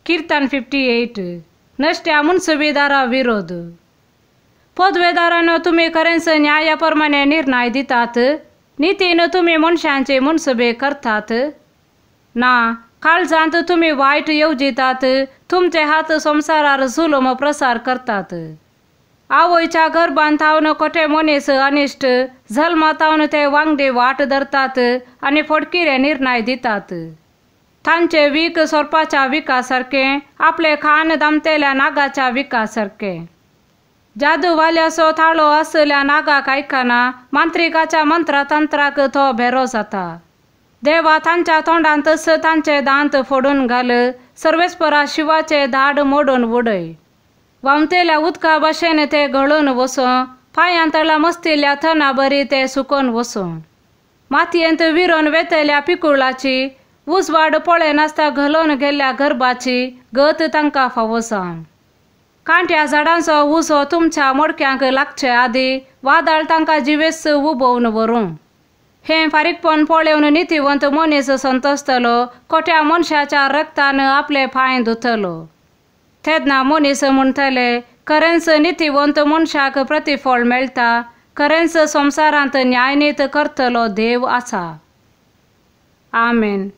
कीर्तन 58 नश्ट्या मुनसुबेदारा विरोध. पदवेदारांनो, तुमी खरेंच न्याया प्रमाणे निर्णय दितात? नितीन तुमी मनशांचे मुनसुबे करतात? ना, काळजांत तुमी वायट येवजितात, तुमचे हात संवसारार जुलूम प्रसार करतात. आवयच्या गर्भांत थावन खोटे मनीस अनिश्ट, जल्मा थावन ते वांगडी वाट धरतात आनी फटकिरे निर्णय दितात. तांचे वीख सोरपाच्या विका सारकें, आपले खान दामतेल्या नागाच्या विका सारकें. जादूवाल्याचो थाळो आसल्या नागाक आयकना, मांत्रिकाच्या मंत्रतंत्राक तो भेरो जाता. देवा, तांच्या तोंडांतच तांचे दांत फोडून घाल, सर्वेस्परा शिवाचे दाड मोडून उडय. व्हांवतेल्या उदका भाशेन ते गळून वचूं, पांयांतळा मस्तिल्ल्या थना बरी ते सुकोन वचूं. मातयेंत विरोन वेतल्या पिकुळाची, उजवाड पळयनासता घालून गेल्ल्या गर्भाची गत तांकां फावो जावं. कांट्या झाडांचो उजो तुमच्या मोडक्यांक लागचे आदी वादळ तांकां जिवेस उबोवन व्हरूं. हें फारीकपण पळोवन नितीवंत मनीस संतोसतलो, खोट्या मनशाच्या रक्तान आपले पांय धुतलो. तेन्ना मनीस म्हणटले, खरेंच नितीवंत मनशाक प्रतिफळ मेळटा, खरेंच संवसारांत न्यायनीत करतलो देव आसा. आमेन.